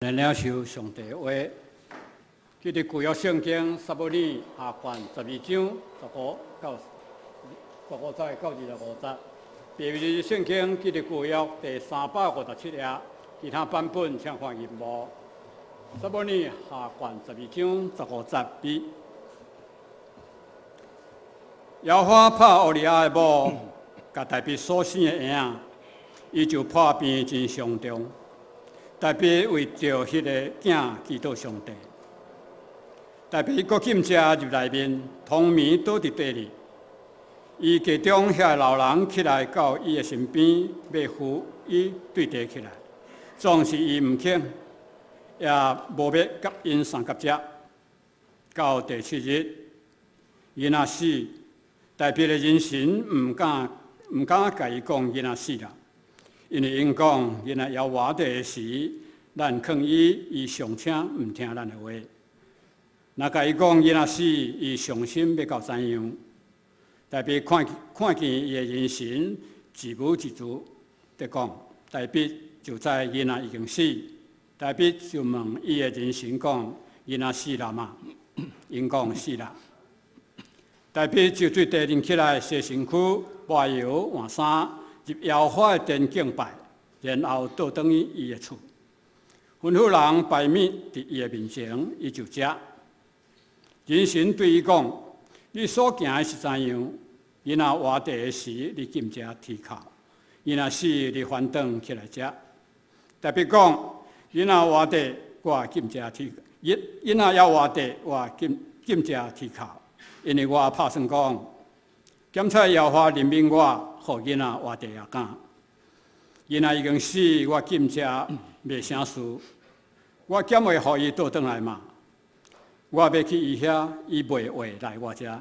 來領受上帝話，記佇舊約聖經撒母耳下卷12章15到15節到25節。別日聖經記佇舊約第357頁，其他版本請看銀幕。撒母耳下卷十二章十五節比。耶和華拍烏利亞的某，共大衛所生的嬰，伊就破病真傷重。大衛為著彼個囝祈禱上帝。大衛閣禁食入內面，通暝倒佇地裡。伊家中遐老人起來到伊的身邊，欲扶伊對地起來，總是伊毋肯，也無欲佮𪜶相佮食。到第七日，囡仔死，大衛的人臣毋敢共伊講囡仔死啦，因為𪜶講囡仔猶活著的時，咱勸伊，伊尚且毋聽咱的話。若共伊講囡仔死，伊傷心欲到怎樣？大衛看見伊的人臣一語一詞的講，大衛就知囡仔已經死。大衛就問伊的人臣講：囡仔死啦嗎？𪜶講死啦。大衛就對地面起來洗身軀，抹油換衫，入耶和華的殿敬拜，然後倒轉去伊的厝。吩咐人擺物佇伊的面前，伊就食。人臣對伊講：你所行的是怎樣？囡仔活著的時，你禁食啼哭；囡仔死，你反轉起來食。大衛講：囡仔活著，我禁食啼；囡仔猶活著，我禁食啼哭。因為我拍算講，檢察耶和華憐憫我，予囡仔活著也敢。囡仔已經死，我禁食袂啥事，我敢會予伊倒轉來嗎？我欲去伊遐，伊袂話來我遮。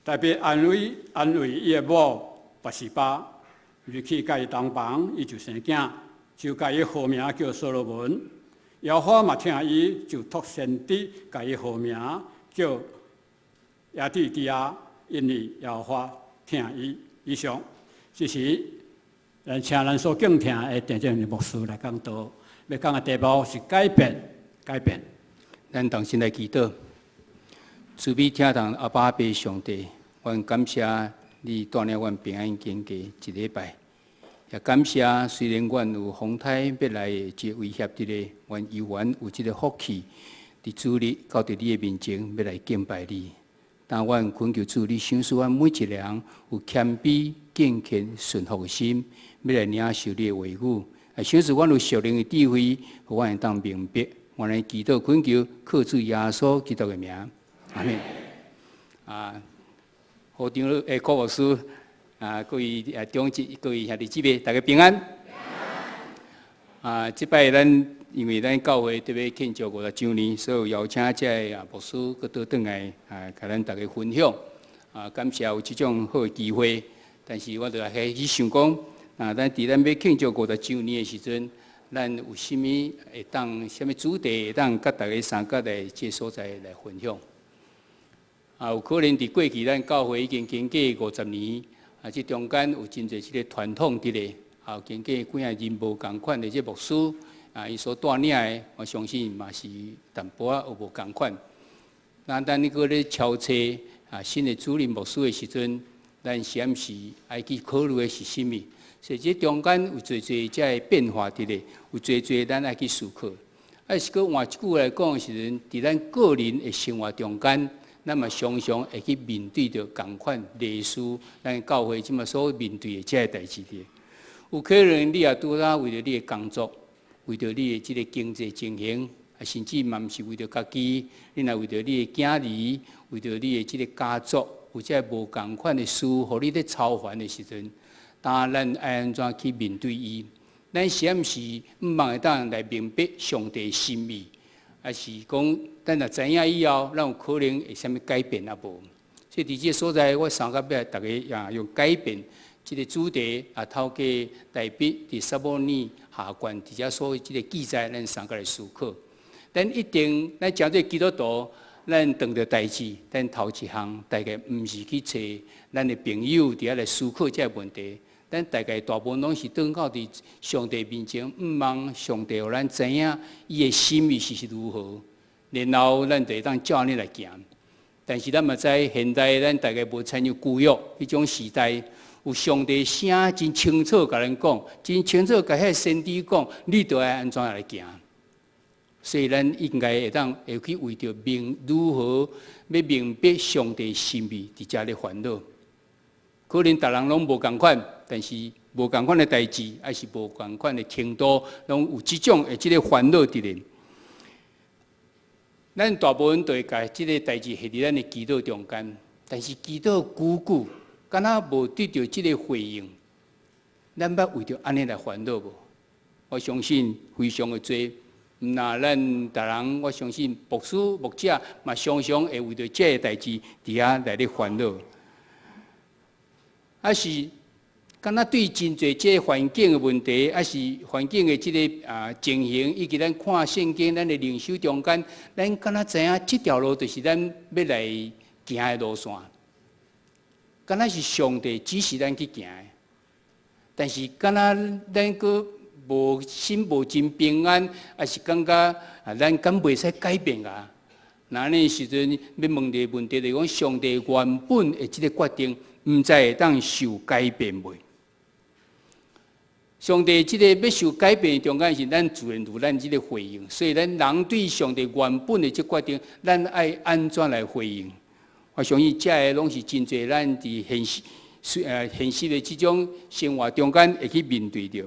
大衛安慰安慰伊的某拔示巴，入去佮伊同房，伊就生囝，就共伊號名叫所羅門。耶和華嘛疼伊，就託先知共伊號名叫耶底底亞，因為耶和華疼伊。以上，這是咱請咱所敬聽的鄭正牧師來講道，欲講的題目是改變，改變。咱同心來祈禱，慈悲疼痛阿爸父上帝，阮感謝你帶領阮平安經過一禮拜，也感謝雖然阮有風颱欲來的這個威脅佇咧，阮猶原有這個福氣，佇主日到佇你的面前欲來敬拜你。但阮懇求主，你賞賜阮每一個人有謙卑、敬虔、順服的心，欲來領受你的話語。啊，賞賜阮有屬靈的智慧，予阮會當明白。阮來祈禱懇求，靠主耶穌基督的名，阿們。啊，何長老、柯牧師啊，各位長執、各位兄弟姊妹，大家平安。啊，這擺咱因為咱教會特別慶祝50週年，所以邀請這个牧師閣倒轉來啊，共咱大家分享。啊，感謝有這種好的機會。但是我就來開始想講，啊，咱佇咱欲慶祝五十週年的時陣，咱有啥物會當，啥物主題會當佮大家相佮來這所在來分享？啊，有可能佇過去咱教會已經經過五十年，啊，這中間有真濟這個傳統佇咧，啊，經過幾仔人無仝款的這牧師，啊，伊所帶領的，我相信嘛是淡薄仔有無仝款。那咱閣咧敲揣啊新的主任牧師的時陣，咱是毋是愛去考慮的是啥物？所以這中間有濟濟這个變化佇咧，有濟濟咱愛去思考。啊，是閣換一句來講的時陣，佇咱個人的生活中間，咱嘛常常會去面對著仝款類似咱教會這馬所面對的這个代誌佇。有可能你也拄仔為著你的工作，為著你的這個經濟情形，啊，甚至嘛毋是為著家己，你若為著你的囝兒，為著你的這個家族，有這個無仝款的事，予你咧操煩的時陣，當咱愛按怎去面對伊？咱是毋是毋茫會當來明白上帝心意？還是講咱若知影以後，咱有可能會啥物改變啊無？所以佇這個所在，我三個欲逐家啊用改變這個主題啊，透過大衛佇撒母耳下卷佇遮所這個記載，咱三個來思考。咱一定，咱成做基督徒，咱碰著代誌，咱頭一項大概毋是去揣咱的朋友佇遐來思考這個問題。咱大概大部分攏是轉到佇上帝面前，向望上帝予咱知影伊的心意是如何，然後咱就會當照按呢來行。但是咱嘛知現代咱大概無親像舊約彼種時代，有上帝聲真清楚共咱講，真清楚共彼个先知講，你著愛按怎來行。所以咱應該會當會去為著明如何欲明白上帝心意，佇遮咧煩惱。可能逐人攏無仝款，但是無仝款的代誌，抑是無仝款的程度，攏有這種的這个煩惱佇咧。咱大部分都會共這个代誌繫佇咱的祈禱中間，但是祈禱久久，敢若無得著這个回應。咱捌為著按呢來煩惱無？我相信非常的濟。毋若咱逐人，我相信牧師、牧者嘛，常常會為著這个代誌佇遐來咧煩惱。抑是敢若對真濟這个環境的問題，抑是環境的這个情形，以及咱看聖經、咱的靈修中間，咱敢若知影這條路就是咱欲來行的路線，敢若是上帝指示咱去行的，但是敢若咱閣無心無真平安，抑是感覺啊，咱敢袂使改變啊？若按呢時陣欲問一个問題，就是講上帝原本的這个決定，毋知會當受改變袂？上帝這个欲受改變的中間是咱自然有咱這个回應，所以咱人對上帝原本的這決定，咱愛按怎來回應？我相信這个攏是真濟咱佇現實的這種生活中間會去面對著。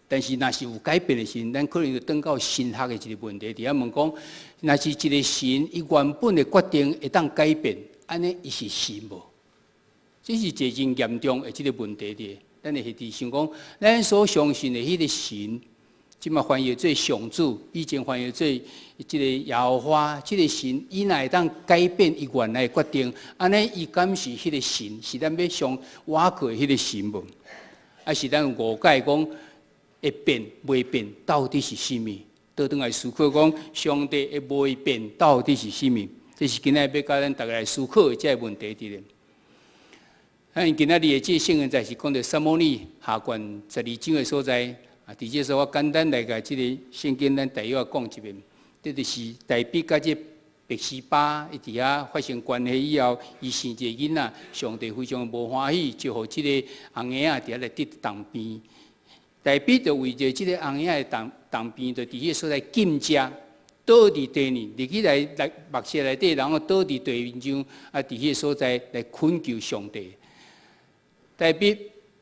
但是，若是有改變的時陣，咱可能就轉到神學的一个問題，佇遐問講，若是一个神伊原本的決定會當改變，按呢伊是神無？這是一个真嚴重的這个問題佇。咱會佇想講，咱所相信的彼个神，這馬翻譯做上主，以前翻譯做這个耶和華，這个神，伊若會當改變伊原來的決定，按呢伊敢是彼个神，是咱欲上倚靠的彼个神無？抑是咱有誤解講會變袂變，到底是啥物？倒轉來思考講，上帝的袂變到底是啥物？這是今仔日欲共咱逐家來思考的這个問題佇咧。咱今仔日的這個聖經節是講著撒母耳下卷12章的所在。啊，佇這時我簡單來共這个聖經，咱大約講一遍。這就是大衛佮這拔示巴伊佇遐發生關係以後，伊生一個囡仔，上帝非常無歡喜，就予這个紅嬰仔佇遐來得重病。大衛就為著這个紅嬰仔的重病，就佇彼个所在禁食，倒佇地呢，入去來來目舍內底，然後倒佇地面上，啊，佇彼个所在來懇求上帝。大衛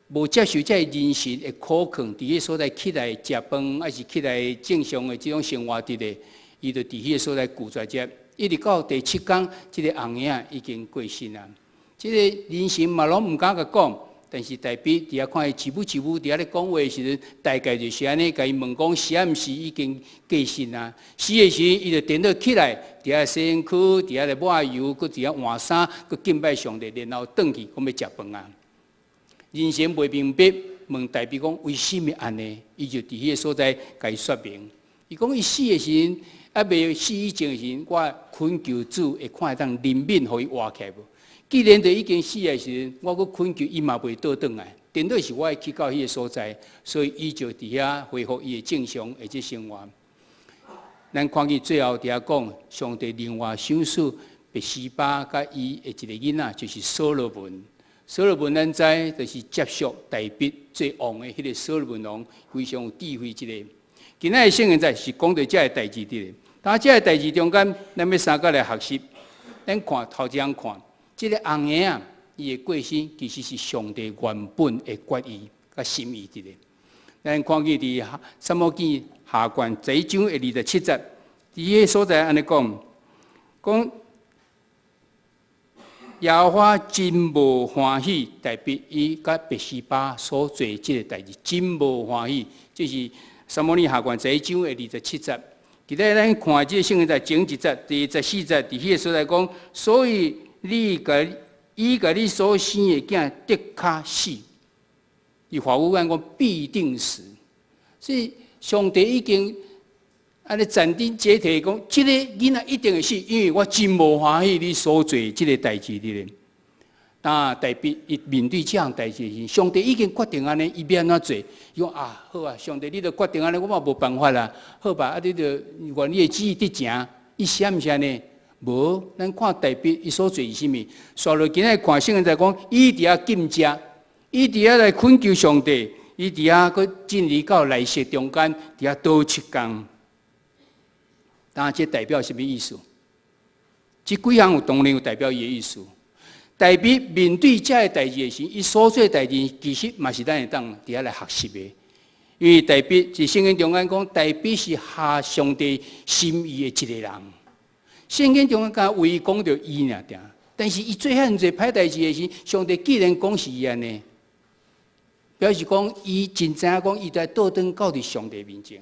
無接受這个人神的苦勸，佇彼个所在起來食飯，抑是起來正常的這種生活佇咧，伊就佇彼个所在拒絕食，一直到第七工，這个紅嬰仔已經過身啊。這个人神嘛攏毋敢共講，但是大衛佇遐看伊一母一母佇遐咧講話的時陣，大概就是按呢，共伊問講是抑毋是已經過身啊？死的時陣，伊就顛倒起來，佇遐洗身軀，佇遐咧抹油，閣佇遐換衫，閣敬拜上帝，然後轉去講欲食飯啊。人神袂明白，問大衛講為啥物按呢？伊就佇彼个所在共伊說明。伊講伊死的時陣，猶未死以前的時陣，我懇求主會看會當憐憫，予伊活起來無？既然就已經死的時陣，我閣懇求伊嘛袂倒轉來。顛倒是我愛去到彼个所在，所以伊就佇遐恢復伊的正常的這生活。咱看見最後佇遐講，上帝另外賞賜拔示巴佮伊的一个囡仔，就是所羅門。所羅門咱知，就是接續大衛做王的彼个所羅門王，非常有智慧一个。今仔日聖經節是講著這个代誌佇咧，但這个代誌中間，咱欲三角來學習。咱看頭一項看，這个紅嬰仔，伊的過身其實是上帝原本的決意佮心意佇咧。咱看見佇撒母耳記下卷11章的27節，佇彼个所在按呢講，講耶和華真無歡喜，大衛伊佮拔示巴所做這个代誌，真無歡喜。這是撒母耳下卷11章的27節。記得咱看這个聖經在前一節、第14節，佇彼个所在講，所以你共伊共你所生的囝的確死。伊法語按講必定死。所以上帝已經按呢斬釘截鐵講，這个囡仔一定會死，因為我真無歡喜你所做這个代誌佇咧。當大衛伊面對這項代誌時，上帝已經決定按呢，伊欲按怎做？伊講啊，好啊，上帝你都決定按呢，我嘛無辦法啦。好吧，啊，你就願你的旨意得成。伊是毋是按呢？無，咱看大衛伊所做是啥物？紲落今仔看聖經在講，伊佇遐禁食，伊佇遐來懇求上帝，伊佇遐閣進入到內室中間，佇遐禱七工。當這代表啥物意思？這幾項有當然有代表伊的意思。大衛面對這个代誌的時，伊所做代誌其實嘛是咱會當佇遐來學習的。因為大衛佇聖經中間講，大衛是合上帝心意的一個人。聖經中間敢唯講著伊爾定，但是伊做遐濟歹代誌的時，上帝既然講是伊按呢，表示講伊真知影講，伊在倒轉到佇上帝面前。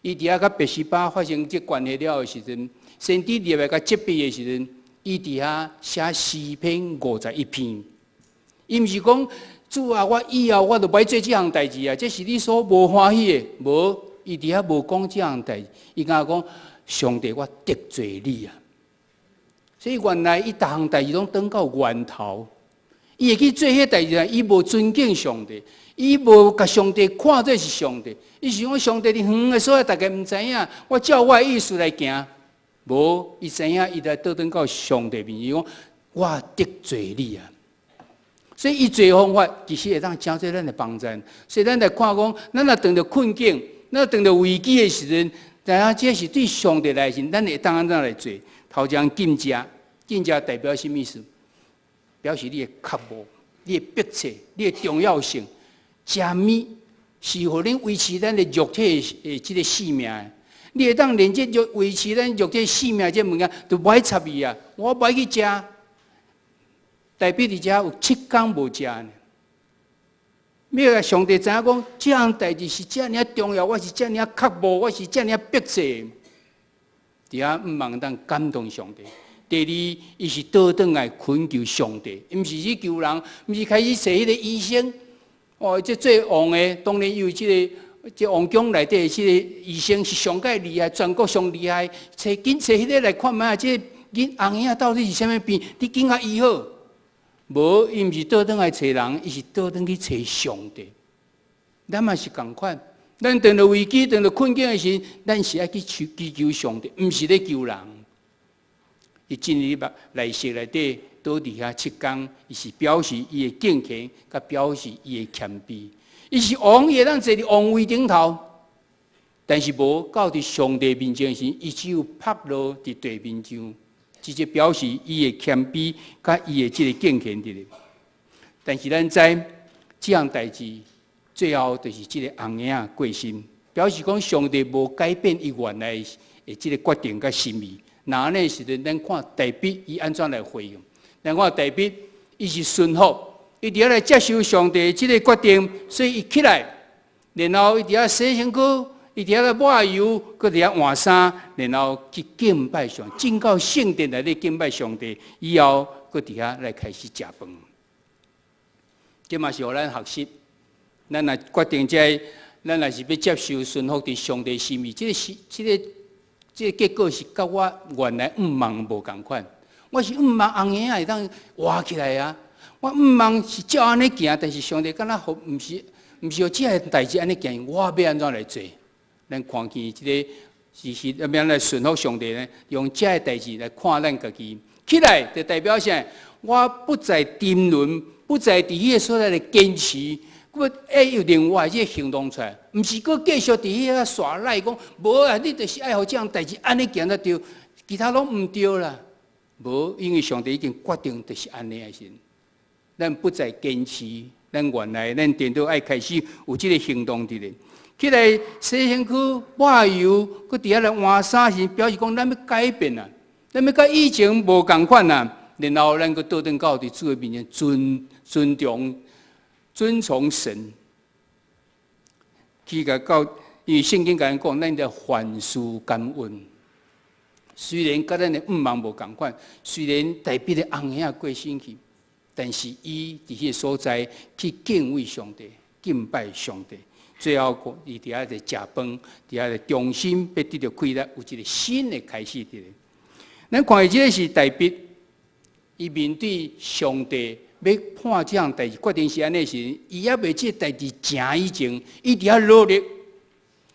伊佇遐佮拔示巴發生這關係了的時陣，先知入來共責備的時陣，伊佇遐寫詩篇51篇。伊毋是講主啊，我以後我就欲做這項代誌啊，這是你所無歡喜的。無，伊佇遐無講這項代誌，伊敢若講上帝，我得罪你啊。所以原來伊逐項代誌攏轉到源頭，伊會去做彼代誌啊，伊無尊敬上帝，伊無共上帝看做是上帝，伊是講上帝佇遠的所在，大家毋知影，我照我的意思來行。無，伊知影伊來倒轉到上帝面前，伊講我得罪你啊！所以伊做方法其實會當成做咱的幫助。所以咱來看講，咱若遇著困境，咱若遇著危機的時陣，知影這是對上帝來時，咱會當按怎來做？頭前禁食，禁食代表啥物意思？表示你的渴慕、你的迫切、你的重要性。食物是予恁維持咱的肉體的這个性命的。你會當連這肉維持咱肉體性命這物件都無愛插伊啊！我無愛去食，大衛佇遮有七工無食呢。欲予上帝知影講，這項代誌是遮爾重要，我是遮爾渴慕，我是遮爾迫切。佇遐毋茫當感動上帝。第二，伊是倒轉來懇求上帝，毋是去求人，毋是開始揣彼个醫生。哦，這做王的，當然有這个這王宮內底這个醫生是上蓋厲害，全國上厲害，揣緊揣彼个來看覓啊！這个囡紅嬰仔到底是啥物病？你緊共醫好。無，伊毋是倒轉來揣人，伊是倒轉去揣上帝。咱嘛是仝款，咱遇著危機、遇著困境的時，咱是愛去求祈求上帝，毋是咧求人。伊進入內室內底，倒佇遐七工，伊是表示伊的敬虔，佮表示伊的謙卑。伊是王，伊會當坐佇王位頂頭，但是無到佇上帝面前時，伊只有趴落佇地面上，直接表示伊的謙卑，佮伊的這个敬虔佇咧。但是咱知，這項代誌最後就是這个紅嬰仔過身，表示講上帝無改變伊原來的這个決定佮心意。那按呢時陣，咱看大衛伊按怎來回應？咱看大衛，伊是順服，伊佇遐來接受上帝這个決定，所以伊起來，然後伊佇遐洗身軀，伊佇遐來抹油，閣佇遐換衫，然後去敬拜上帝，進到聖殿內底敬拜上帝，以後閣佇遐來開始食飯。這嘛是予咱學習，咱若決定這个，咱若是欲接受順服佇上帝心意，這个是這个這个結果是佮我原來向望無仝款。我是向望紅嬰仔會當活起來啊！我向望是照按呢行，但是上帝敢若予毋是毋是予這个代誌按呢行，我欲按怎來做？咱看見這个是是欲按怎來順服上帝呢？用這个代誌來看咱家己起來，就代表啥？我不再沉淪，不再佇彼个所在來堅持，我愛有另外這个行動出來，毋是閣繼續佇彼个耍賴講，無啊！你就是愛予這項代誌按呢行才對，其他攏毋對啦。無，因為上帝已經決定就是按呢的時，咱不再堅持，咱原來咱顛倒愛開始有這个行動佇咧。起來洗身軀、抹油，閣佇遐來換衫時，表示講咱欲改變啊，咱欲佮以前無仝款啊。然後咱閣倒轉到佇主的面前尊尊重、尊崇神。去共到，因為聖經共咱講，咱得凡事感恩。雖然佮咱的向望無仝款，雖然大衛的紅嬰仔過身去，但是伊佇彼个所在去敬畏上帝、敬拜上帝。最後，伊佇遐咧食飯，佇遐咧重新欲得著氣力，有一个新的開始佇咧。咱看這个是大衛，伊面對上帝欲判這項代誌，決定是按呢時，伊猶未這個代誌成以前，伊佇遐努力，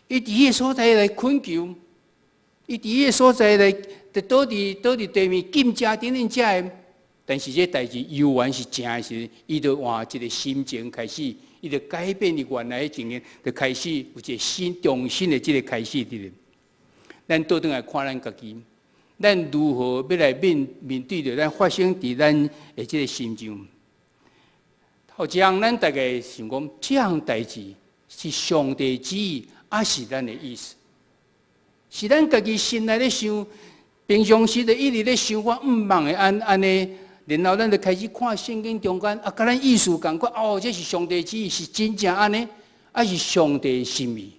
伊佇彼個所在來懇求，伊佇彼個所在來，就倒佇地面禁食等等遮个。但是這代誌猶原是成的時，伊就換一個心情開始，伊就改變伊原來的情形，就開始有一個新重新的這個開始佇咧。咱倒轉來看咱家己，咱如何欲來面面對著咱發生佇咱的這個心情？頭一項，咱大概想講，這項代誌是上帝旨意，抑是咱的意思？是咱家己心內咧想，平常時就一直咧想，我毋茫會按按呢，然後咱就開始看聖經中間，啊，佮咱意思仝款，哦，這是上帝旨意，是真正按呢，抑是上帝心意？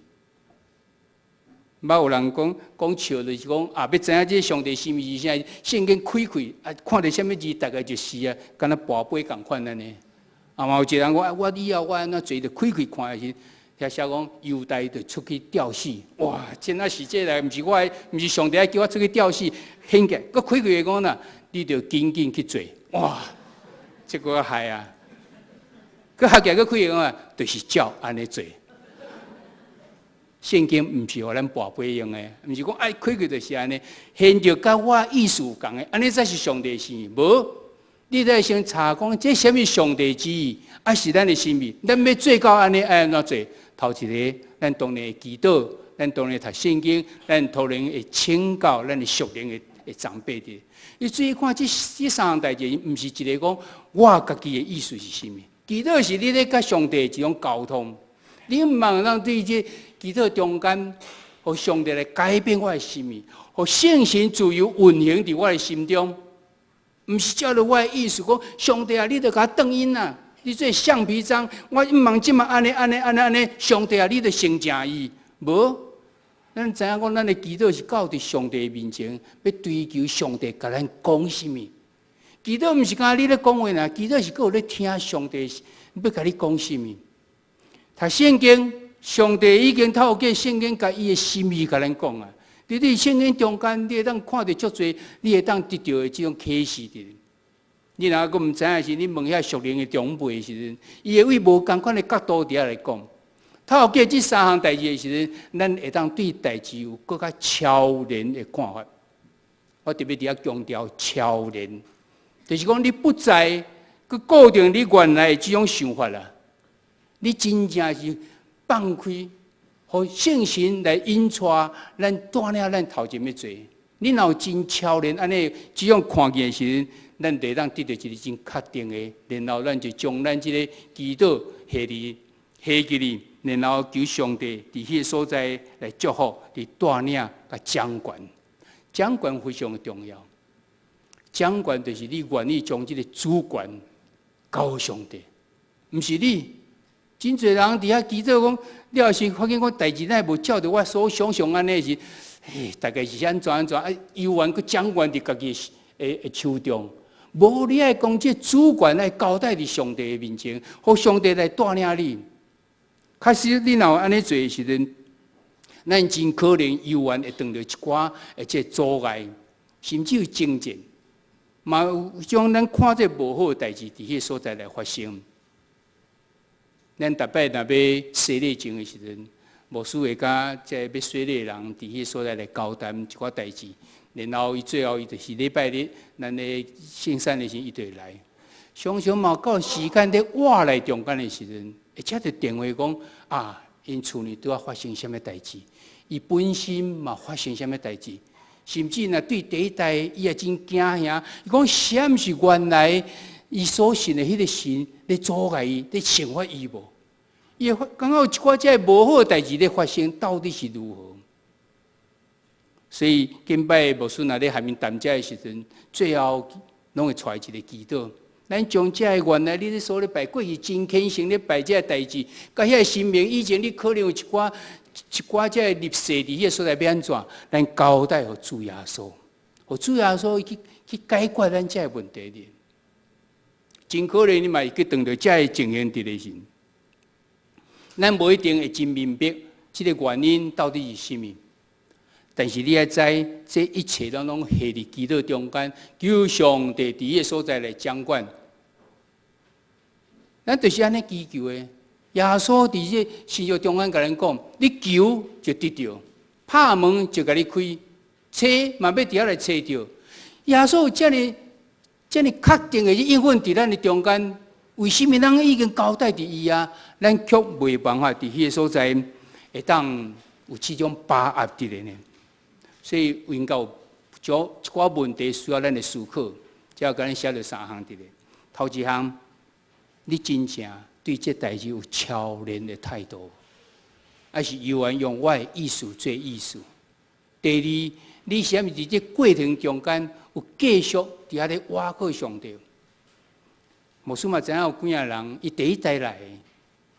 捌有人講講笑，就是講啊，欲知影這上帝心意是啥？聖經開開啊，看著啥物字，大概就是啊，敢若跋杯仝款按呢。啊嘛有一個人講，啊，我以後我按怎做，就開開看的時，遐寫講猶大就出去吊死，哇！真啊是這來，毋是我的，毋是上帝愛叫我出去吊死，顯起來，閣開開講啦，你著緊緊去做，哇！這個害啊，閣合起來閣開講啊，就是照按呢做。聖經毋是予咱跋杯用的，毋是講愛開開就是按呢，現著佮我意思仝的，按呢才是上帝心意。無，你得先查講這啥物上帝旨意，抑是咱的心意？咱欲做到按呢愛按怎做？頭一个，咱當然會祈禱，咱當然讀聖經，咱當然會請教咱的屬靈的長輩佇。你注意看這這三項代誌，毋是一个講我家己的意思是啥物？祈禱是你咧佮上帝一種溝通，你毋茫通對這祈禱中間，予上帝來改變我的心意，予聖神自由運行佇我的心中，毋是照著我的意思講，上帝啊，你著共我轉音啊！你這橡皮章，我毋茫這馬按呢按呢按呢按呢，上帝啊，你著成就伊。無，咱知影講，咱的祈禱是到佇上帝面前，欲追求上帝共咱講啥物。祈禱毋是干焦你咧講話爾，祈禱是閣有咧聽上帝欲共你講啥物。讀聖經，上帝已經透過聖經，共伊的心意共咱講啊。佇你聖經中間，你會當看著足濟，你會當得著的這種啟示佇。你若閣毋知影時，你問遐屬靈的長輩的時陣，伊會為無仝款的角度佇遐來講。透過這三項代誌的時陣，咱會當對代誌有閣較超然的看法。我特別佇遐強調超然，就是講你不再閣固定你原來的這種想法啦。你真正是放開，予聖神來引帶咱帶領咱頭前欲做。你若有真超然按呢這種看見的時陣，咱就會當得著一个真確定的，然後咱就將咱這个祈禱下佇下記哩，然後求上帝佇彼个所在來祝福，佇帶領佮掌權。掌權非常重要。掌權就是你願意將這个主權交予上帝，毋是你。真濟人佇遐祈禱講，你若是發現講代誌哪會無照著我所想象按呢時，嘿，大概是按怎按怎啊？猶原閣掌權佇家己的手中，無你愛將這主權愛交代佇上帝的面前，予上帝來帶領你。確實，你若有按呢做的時陣，咱真可能猶原會遇著一寡的這阻礙，甚至有爭戰，嘛有將咱看這無好的代誌佇彼个所在來發生。咱逐擺若欲洗禮前的時陣，牧師會佮這欲洗禮的人佇彼个所在來交談一寡代誌，然後伊最後伊就是禮拜日，咱的聖餐的時陣，伊就會來。常常嘛到時間咧活來中間的時陣，會接著電話講啊，𪜶厝內拄仔發生啥物代誌，伊本身嘛發生啥物代誌，甚至若對第一代伊也真驚嚇，伊講啥毋是原來伊所信的彼个神咧阻礙伊，咧懲罰伊無？伊會感覺有一寡這無好的代誌咧發生，到底是如何？所以近擺牧師若咧下面談這的時陣，最後攏會帶一个祈禱。咱將這个原來你咧所咧拜過去真虔誠咧拜這个代誌，佮遐个神明以前你可能有一寡一寡這个立誓佇彼个所在欲按怎？咱交代予主耶穌，予主耶穌去去解決咱這个問題咧。真可能你嘛會去遇著這个情形佇咧時，咱無一定會真明白這个原因到底是啥物。但是你愛知，這一切攏攏繫佇祈禱中間，求上帝佇彼个所在來掌管。咱就是按呢祈求的。耶穌佇這新約中間共咱講：你求就得著，拍門就共你開，揣嘛欲佇遐來揣著。耶穌有遮爾遮爾確定的應允佇咱的中間，為什麼咱已經交代佇伊啊？咱卻袂辦法佇彼个所在會當有這種把握佇咧呢？所以，應該有一寡問題需要咱來思考。這共咱寫著三項佇咧。頭一項，你真正對這代誌有超然的態度，抑是猶原用我的意思做意思？第二，你是毋是佇這過程中間有繼續佇遐咧倚靠上帝？牧師嘛知影有幾仔人，伊第一代來，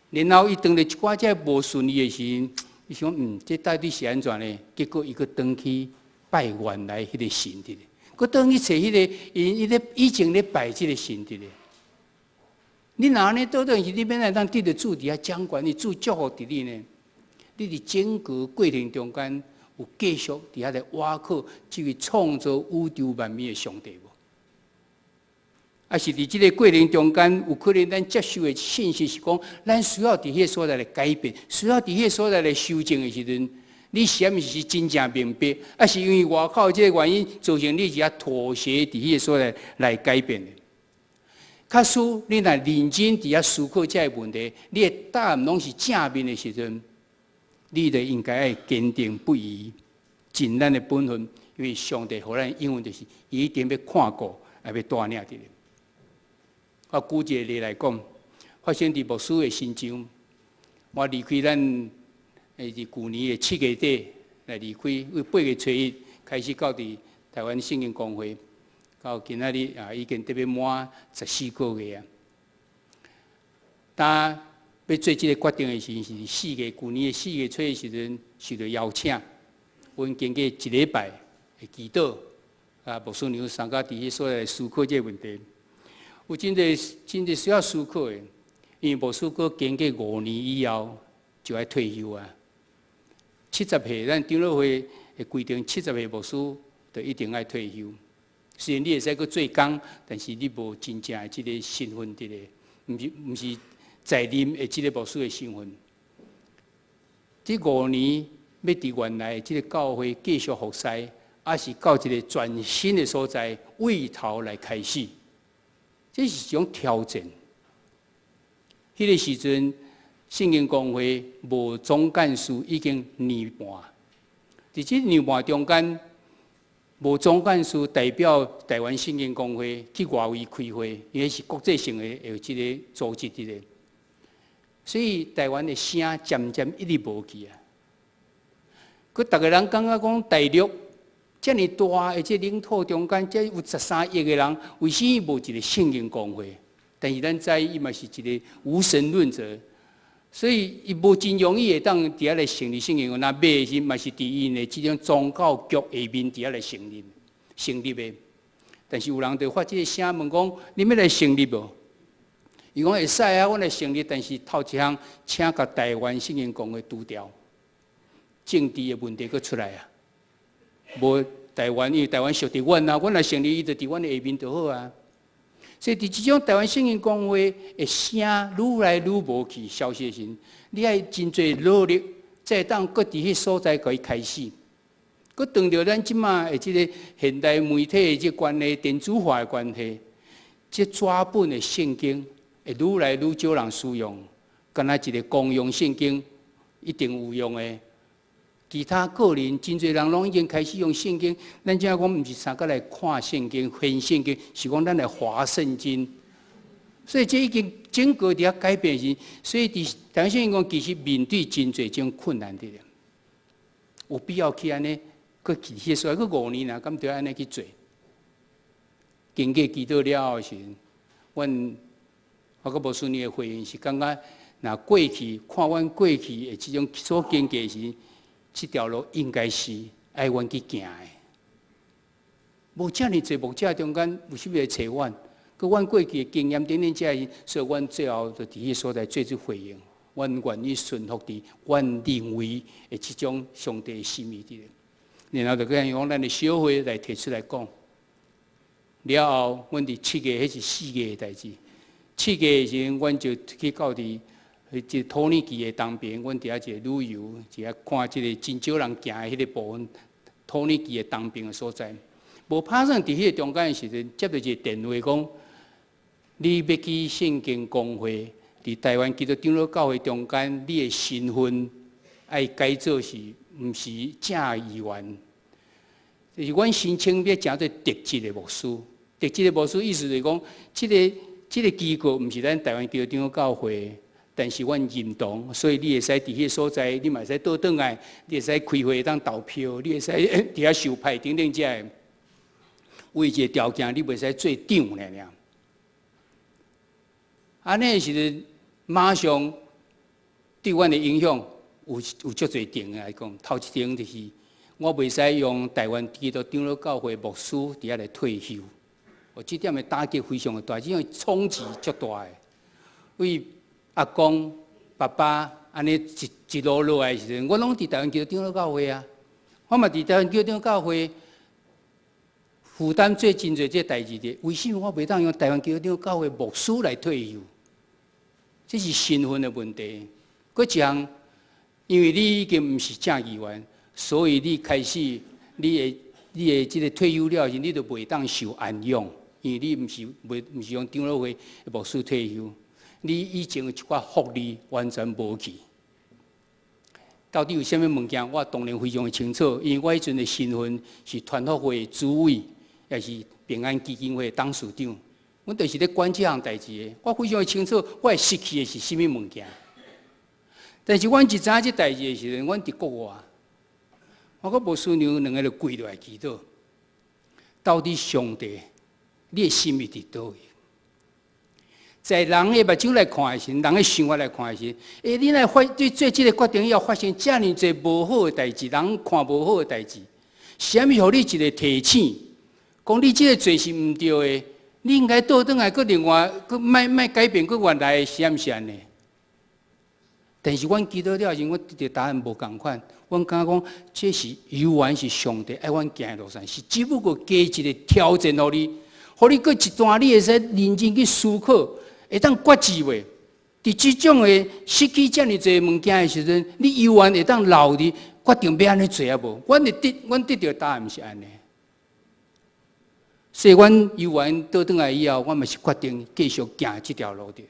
然後伊當咧一寡這無順利的時，伊想這到底是按怎呢？結果伊閣轉去拜原來彼个神佇咧，閣轉去揣彼个𪜶伊咧以前咧拜這个神佇咧。你若按呢倒轉去，你欲按怎當得著主佇遐掌管你，主祝福佇你呢？你佇整個過程中間有繼續佇遐咧倚靠這位創造宇宙萬物的上帝無？抑是佇這个過程中間，有可能咱接受的信息是講，咱需要佇彼个所在來改變，需要佇彼个所在來修正的時陣，你是毋是真正明白？抑是因為外口這个原因，造成你佇遐妥協佇彼个所在來改變的？假使你若認真佇遐思考這个問題，你的答案攏是正面的時陣，你就應該愛堅定不移，盡咱的本分，因為上帝予咱應允就是，伊一定欲看顧，也欲帶領佇咧。我舉一個例來講，發生佇牧師的身上。我離開咱佇舊年的7月底來離開，為8月初1開始到佇台灣聖經公會，到今仔日啊，已經得欲滿14個月啊。當欲做這个決定的時，是四月，舊年的4月初的時陣，受著邀請，阮經過一禮拜的祈禱，啊，牧師娘三家佇彼所在思考這个問題，有真濟真濟需要思考的，因為牧師閣經過5年以後就愛退休啊。70歲，咱長老會的規定，70歲牧師就一定愛退休。雖然你會使閣做工，但是你無真正的這个身份佇咧，毋是在任的這个牧師的身份。這五年欲佇原來這个教會繼續服侍，抑是到一个全新的所在，為頭來開始，這是一種挑戰。彼个時陣，聖經公會無總幹事已經年半，佇這年半中間，無總幹事代表台灣聖經公會去外圍開會，因為是國際性的有這个組織佇咧，所以台灣的聲漸漸一直無去啊。閣逐个人感覺講大陸遮爾大的這領土中間，這有13億个人，為啥物無一个聖經公會？但是咱知伊嘛是一個無神論者，所以伊無真容易會當佇遐來成立聖經公會。若欲的時，嘛是佇𪜶的這種宗教局下面佇遐來成立的。但是有人就發這个聲問講：你欲來成立無？伊講會使啊，阮來成立，但是頭一項，請共台灣聖經公會除掉，政治的問題閣出來啊！無台灣，因為台灣屬佇阮啊，阮來成立，伊就佇阮的下面就好啊。所以佇這種台灣聖經公會的聲愈來愈無去消息時，你愛真濟努力，才會當閣佇彼所在共伊開始。閣當著咱這馬的這个現代媒體的這關係、電子化的關係，這紙本的聖經會愈來愈少人使用，敢若一个公用聖經一定有用的。其他個人真濟人攏已經開始用聖經，咱這講毋是三個來看聖經、翻聖經，是講咱來滑聖經。所以這已經整個佇遐改變時，所以佇台灣聖經講其實面對真濟種困難佇咧，有必要去按呢？閣去彼所在，閣五年啊，敢著按呢去做？經過祈禱了後時，阮我閣牧師娘的回應是感覺，若過去看阮過去的這種所經過時，這條路應該是愛阮去行的。無遮爾濟牧者中間有啥物來揣阮？閣阮過去的經驗等等這些，所以阮最後就佇彼所在做出回應。阮願意順服佇阮認為的這種上帝的心意佇咧。然後就閣用咱的小會來提出來講。了後，阮佇7月，彼是4月的代誌。7月的時陣，阮就去到佇彼個土耳其的東邊，阮佇遐一个旅遊，佇遐看這个真少人行的彼個部分，土耳其的東邊的所在。無拍算佇彼个中間的時陣，接著一個電話講，你欲去聖經公會，佇台灣基督長老教會中間，你的身份愛改做是毋是正議員？就是阮申請欲成做特職的牧師，特職的牧師意思就是講，這個機構毋是咱台灣基督長老教會，但是阮認同，所以你會使佇彼个所在，你嘛會使倒轉來，你會使開會當投票，你會使佇遐受派等等這个。唯一個條件，你袂使做長爾爾。按呢時陣，馬上對阮的影響有足濟層來講，頭一層就是我袂使用台灣基督長老教會牧師佇遐來退休，哦，這點的打擊非常的大，這種衝擊足大的。為阿公、爸爸按呢一路落來的時陣，我攏佇台灣基督長老教會啊，我嘛佇台灣基督長老教會負擔做真濟這代誌的，為什麼我袂當用台灣基督長老教會牧師來退休？這是身份的問題。閣一項，因為你已經毋是正議員，所以你開始你的這个退休了時，你就袂當受安養，因為你毋是用長老會牧師退休，你以前的一寡福利完全無去。到底有啥物物件，我當然非常的清楚，因為我彼陣的身份是團福會主委，也是平安基金會董事長，阮就是咧管這項代誌的。我非常的清楚，我會失去的是啥物物件。但是阮一知影這代誌的時陣，阮佇國外，我閣牧師娘兩个就跪落來祈禱。到底上帝，你的心意佇佗位？在人的目睭來看的時，人的想法來看的時，欸，你若發對做這个決定以後，發生遮爾濟無好的代誌，人看無好的代誌，是啥物予你一个提醒，講你這个做是毋對的，你應該倒轉來，閣另外，閣莫莫改變，閣原來的是毋是按呢？但是阮祈禱了時，阮得著答案無仝款。阮感覺講，這是猶原是上帝愛阮行的路線，是只不過加一个挑戰予你，予你閣一段你會使認真去思考，會當決志袂？佇這種的失去遮爾濟物件的時陣，你猶原會當留佇決定欲按呢做抑無？阮得著答案毋是按呢。所以，阮猶原倒轉來以後，阮嘛是決定繼續行這條路的。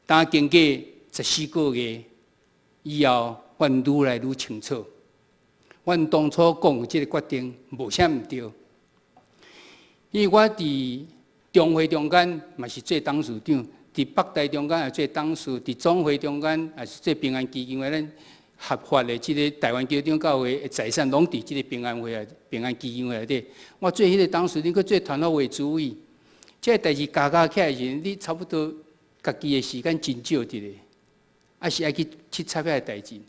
當經過14個月以後，阮愈來愈清楚，阮當初講這个決定無啥毋對。因為我佇中會中間嘛是做董事長，佇北台中間也做董事，佇總會中間也是做平安基金會，咱合法的這个台灣基督長老教會的財產攏佇這个平安會啊、平安基金會內底。我做彼个董事長，閣做團體會主委，這个代誌加加起來時，你差不多家己的時間真少佇咧，還是愛去插遐个代誌。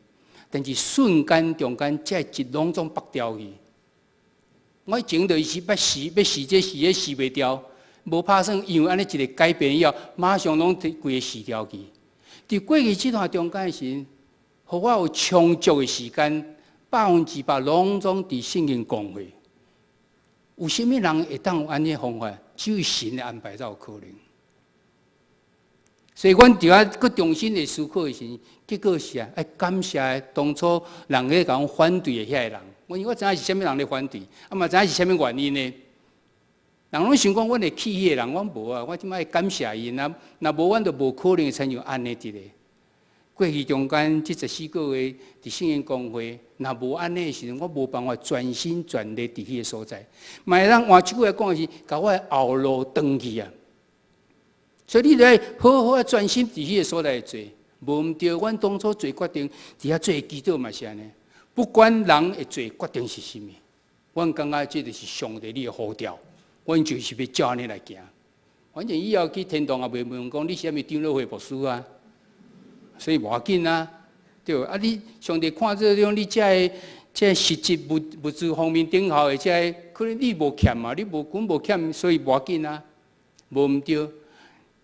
但是瞬間中間，這一攏總縛掉去。我以前就是欲死，欲死這死，彼死袂掉，無拍算，因為按呢一个改變以後，馬上攏規个死掉去。佇過去這段中間時，予我有充足的時間，100%攏總佇聖經公會。有啥物人會當有按呢方法？只有神的安排才有可能。所以，阮佇遐閣重新的思考的時，結果是啊，愛感謝當初人咧共阮反對的遐個人。我因為我知影是啥物人咧反對，啊嘛知影是啥物原因呢？人攏想講阮會氣彼個人，阮無啊。我這擺愛感謝𪜶啊，若無阮就無可能會親像按呢一个。過去中間這14個月佇聖經公會，若無按呢的時陣，我無辦法全心全力佇彼个所在。嘛會當換一句話講是，共我的後路斷去啊。所以你著愛好好啊專心佇彼个所在做，無毋對。阮當初做決定，佇遐做祈禱嘛是按呢。不管人會做決定是啥物，阮感覺這就是上帝你的呼召，阮就是欲照按呢來行。反正以後去天堂也袂問講你是啥物長老會牧師啊，所以無要緊啊。對，啊你上帝看這種你這个這个實質物資方面頂頭的這个，可能你無欠嘛，你無阮無欠，所以無要緊啊，無毋對。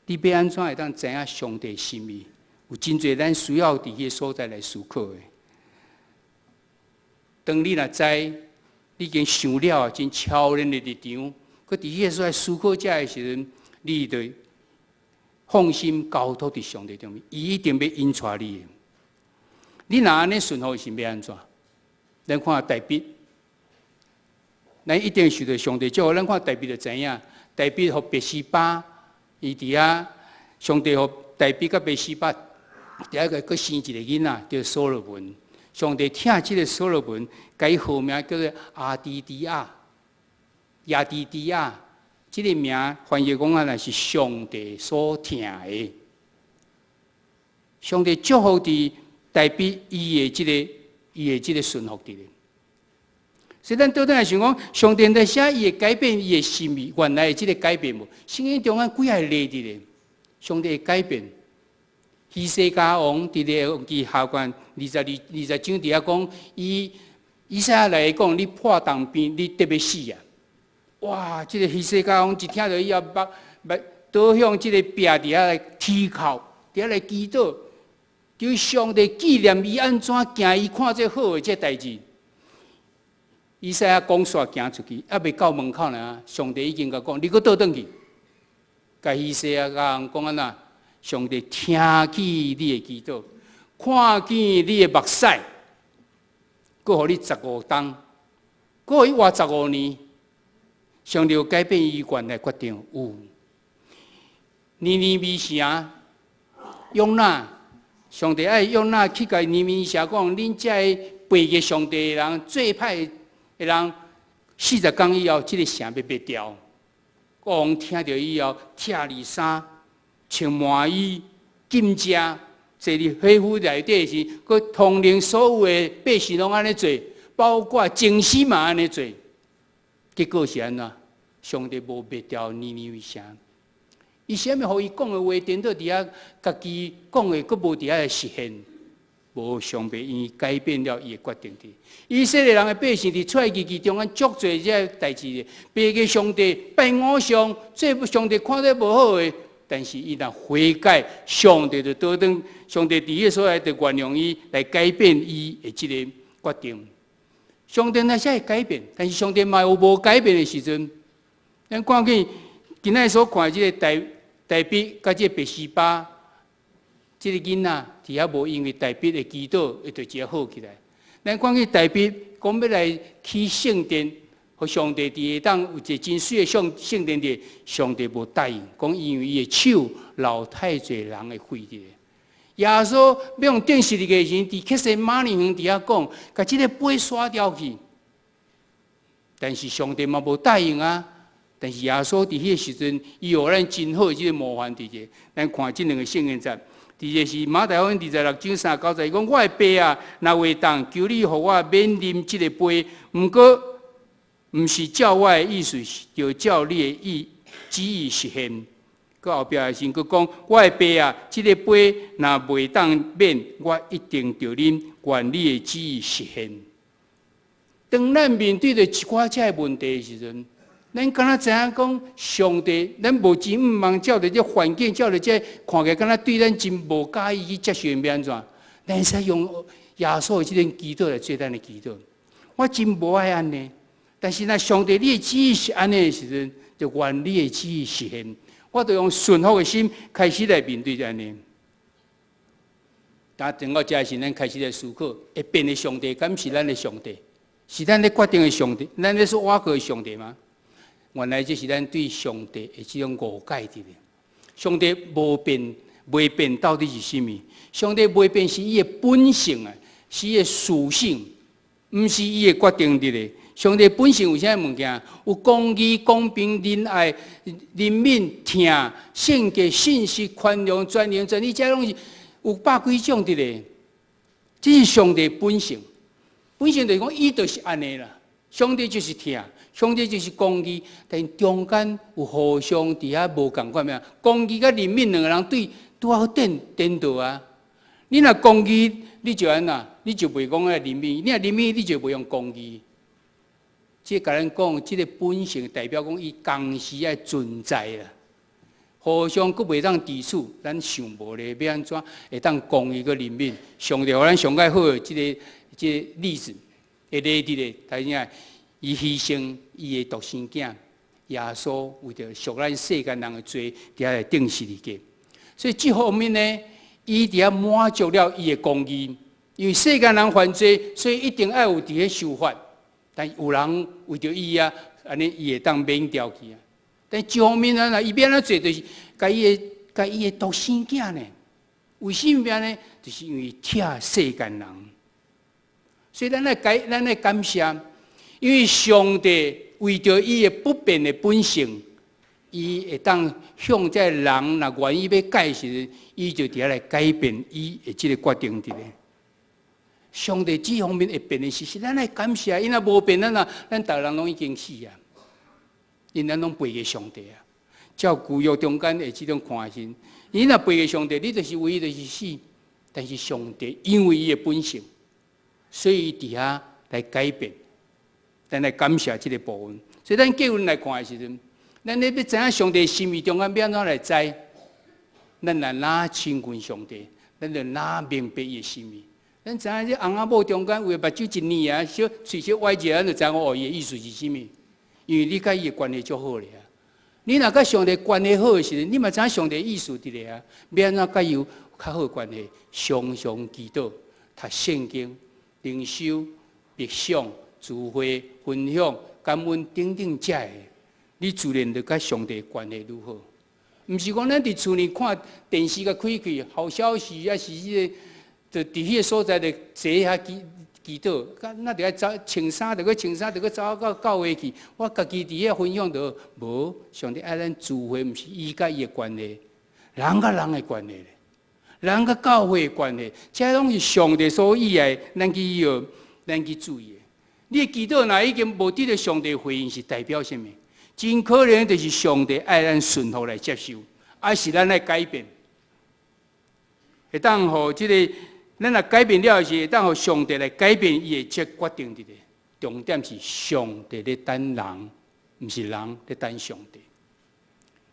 你欲按怎會當知影上帝心意？有真濟咱需要佇彼个所在來思考的。當你若知你已經想了真超然的立場，閣佇彼个所在思考這个時陣，你就放心交託佇上帝頂面，伊一定欲引帶你的。你若按呢順服是欲按怎？咱看大衛，咱一定受著上帝祝福。咱看大衛就知影，大衛予拔示巴，伊佇遐，上帝予大衛佮拔示巴，佇遐閣生一個囡仔叫所羅門。上帝疼這个所羅門，共伊號名叫做亞底底亞，亞底底亞。這个名翻譯講啊，若是上帝所疼的。上帝祝福佇大衛伊的這个順服佇咧。所以咱倒轉來想講，上帝在寫伊會改變伊的心意，原來的這个改變無？聖經中間幾仔個例佇咧，上帝會改變。希西家王佇列王紀下卷22、20章佇遐講，伊以賽亞來講，你破重病，你得欲死啊！哇！這个希西家王一聽著以後，目目倒向這个壁佇遐來啼哭，佇遐來祈禱，求上帝紀念伊按怎行伊看做好的這代誌。以賽亞講煞行出去，猶未到門口呢，上帝已經共講：你閣倒轉去，共希西家王講按怎？上帝聽見你的祈禱，看見你的目屎，閣予你十五冬，閣予伊活十五年。上帝有改變伊原來決定有。尼尼微城，約拿，上帝愛約拿去共尼尼微城講，恁這个背逆上帝的人，做歹的人，40工以後，這个城欲滅掉。國王聽著以後，拆離衫，穿麻衣，禁食，坐佇火釜內底時，閣統領所有的百姓攏按呢做，包括祭司嘛按呢做。結果是按怎？上帝無滅掉尼尼微城，伊啥物予伊講的話，顛倒佇遐，家己講的閣無佇遐實現，無上帝伊改變了伊的決定佇。以色列人的百姓佇出埃及記中間足濟這个代誌的，背逆上帝拜偶像，做上帝看咧無好的，但是伊若悔改，上帝就倒轉，上帝佇彼个所在就原諒伊，來改變伊的這个決定。上帝若是會改變，但是上帝嘛有無改變的時陣。咱看見今仔所看的這个大衛佮這个拔示巴，這个囡仔佇遐無因為大衛的祈禱，伊就直接好起來。咱看見大衛講欲來起聖殿，予上帝佇會當有一个真媠的聖殿佇，上帝無答應，講因為伊的手流太濟人的血佇。耶穌欲予釘十字架時，佇客西馬尼園佇遐講，共這个杯刷掉去。但是上帝嘛無答應啊。但是耶穌佇彼个時陣，伊予咱真好的這个模範佇這。咱看這兩个聖經節，第一个是馬太福音26章39節，伊講：我的爸啊，若會當，求你予我免啉這个杯。毋過，毋是照我的意思，著照你的意旨意實現。閣後壁的時，閣講：我的爸啊，這个杯若袂當免，我一定著啉，願你的旨意實現。當咱面對著一寡這个問題的時陣，咱敢若知影講上帝，咱無真毋茫照著這環境，照著這看起來敢若對咱真無佮意去接受，欲按怎？咱會使用耶穌的這種祈禱來做咱的祈禱。我真無愛按呢，但是若上帝你的旨意是按呢的時陣，就願你的旨意實現。我就用順服的心開始來面對按呢。但等到這時，咱開始來思考，會變的上帝，敢是咱的上帝？是咱咧決定的上帝，咱咧所倚靠的上帝嗎？原來這是咱對上帝的這種誤解佇咧。上帝無變，袂變到底是啥物？上帝袂變是伊的本性啊，是伊的屬性，毋是伊的決定佇咧。上帝本性有啥物件？有公義、公平、仁愛、憐憫、疼、聖潔、信實、寬容、全能、全意，這攏是有百幾種佇咧。這是上帝本性，本性就是講，伊就是按呢啦。上帝就是疼，上帝就是公義，但中間有互相佇遐無仝款咩？公義佮憐憫兩个人對拄好顛顛倒啊！你若公義，你就按怎？你就袂講愛憐憫；你若憐憫，你就袂用公義。這共咱講，這个本性代表講，伊同時愛存在啦，互相閣袂當抵觸。咱想無咧，欲按怎會當公義閣憐憫？上帝予咱上蓋好的這个例子，會例佇咧，睇影伊犧牲伊的獨生囝耶穌，為著贖咱世間人的罪，佇遐來釘十字架。所以這方面呢，伊佇遐滿足了伊的公義，因為世間人犯罪，所以一定愛有佇咧受罰。但有人為著伊啊，按呢伊會當免掉去啊。但這方面啊，伊欲按怎做，就是共伊的獨生囝呢？為啥物呢？就是因為疼世間人。所以咱愛感謝，因為上帝為著伊的不變的本性，伊會當向這个人若願意欲改時，伊就佇遐來改變伊的這个決定佇咧。上帝這方面會變的事實，咱愛感謝。伊若無變，咱啊，咱逐个人攏已經死啊！因咱攏背逆上帝啊！照舊約中間的這種看時，你若背逆上帝，你就是唯一就是死。但是上帝因為伊的本性，所以伊佇遐來改變。咱來感謝這个部分。所以咱結論來看的時陣，咱咧欲知影上帝心意中間欲按怎來知？咱若若親近上帝，咱就若明白伊的心意。咱知影這翁仔某中間有的目睭一捏啊，小喙小歪一下，咱就知影哦，伊的意思是啥物。因為你佮伊的關係足好咧啊！你若佮上帝關係好的時陣，你嘛知影上帝意思佇咧啊。欲按怎佮伊有較好的關係？常常祈禱、讀聖經、靈修、默想、聚會、分享、感恩等等，這个，你自然就佮上帝關係愈好。毋是講咱佇厝裡看電視共開開，好消息抑是彼个，就佇彼个所在就坐遐祈禱，那著愛走穿衫，著閣穿衫，著閣走到教會去。我家己佇遐分享就無，上帝愛咱聚會，毋是伊佮伊的關係，人佮人的關係咧，人佮教會的關係，這攏是上帝所喜愛，咱去學，咱去注意的。你的祈禱若已經無得到上帝回應，是代表啥物？真可能就是上帝愛咱順服來接受，抑是咱愛改變，會當予這个咱若改變了時，會當予上帝來改變伊的這決定佇咧。重點是上帝咧等人，毋是人咧等上帝。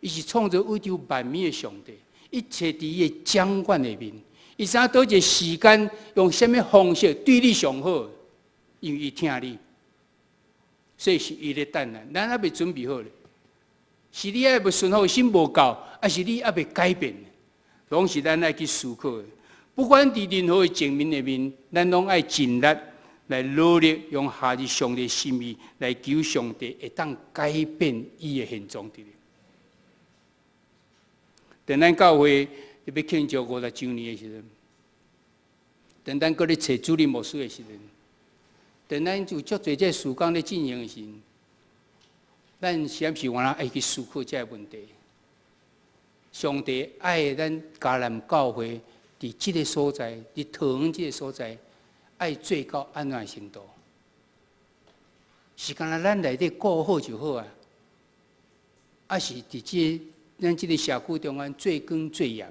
伊是創造宇宙萬物的上帝，一切佇伊的掌管內面。伊知影佗一个時間用啥物方式對你上好，因為伊疼你，所以是伊咧等咱，咱猶未準備好咧。是你猶未順服心無夠，抑是你猶未改變？攏是咱愛去思考的。不管佇任何的情面內面，咱攏愛盡力來努力，用合入上帝心意來求上帝會當改變伊的現狀佇咧。當咱教會欲慶祝50週年的時陣，當咱閣咧揣主任牧師的時陣，當咱有足濟這事工咧進行的時陣，咱是毋是原來愛去思考這个問題？上帝愛咱迦南教會佇這个所在，佇桃園這个所在，愛做到按怎的程度？是干焦咱內底顧好就好啊？抑是佇這咱這个社區中間做工做嚴？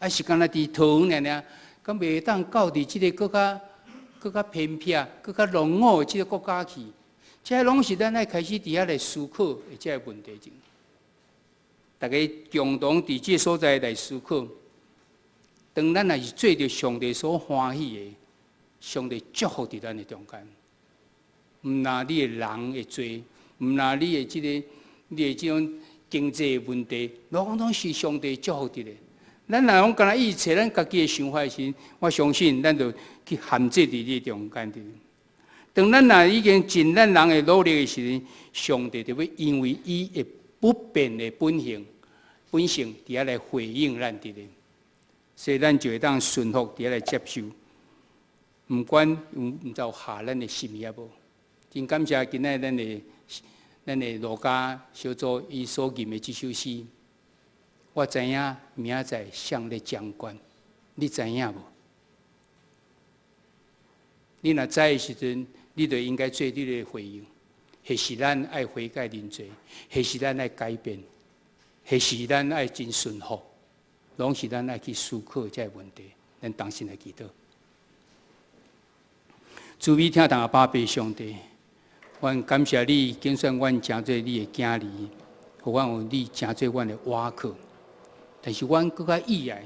抑是干焦佇桃園爾爾，敢袂當到佇這个閣較閣較偏僻、閣較落伍的這个國家去？這攏是咱愛開始佇遐來思考的這个問題。大家共同佇這个所在來思考，當咱若是做著上帝所歡喜的，上帝祝福佇咱的中間。毋但你的人會濟，毋但你的這个、你的這種經濟問題，攏攏是上帝祝福佇咧。咱若攏干焦一切咱家己的想法時，我相信咱就去陷制佇你中間佇。當咱若已經盡咱人的努力的時陣，上帝就欲因為伊的不變的本性，佇遐來回應咱佇咧，所以咱就會當順服佇遐來接受，毋管有毋知有合咱的心意抑無。真感謝今仔咱的路加小組伊所吟的這首詩，我知影明仔載誰咧掌權，你知影無？你若知的時陣，你就應該做你的回應。或是咱愛悔改認罪，或是咱愛改變，或是咱愛真順服，攏是咱愛去思考這个問題。咱同心來祈禱。慈悲疼痛阿爸父上帝，阮感謝你揀選阮成做你的囝兒，予阮有你成做阮的倚靠。但是阮閣較意愛，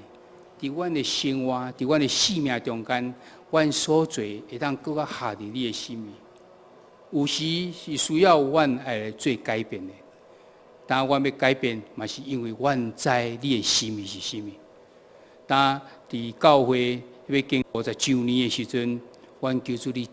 佇阮的生活，佇阮的生命中間，阮所做會當閣較合佇你的心意。有時是需要阮愛來做改變的。當阮欲改變，嘛是因為阮知你的心意是啥物。當佇教會欲經50周年的時陣，阮求主你。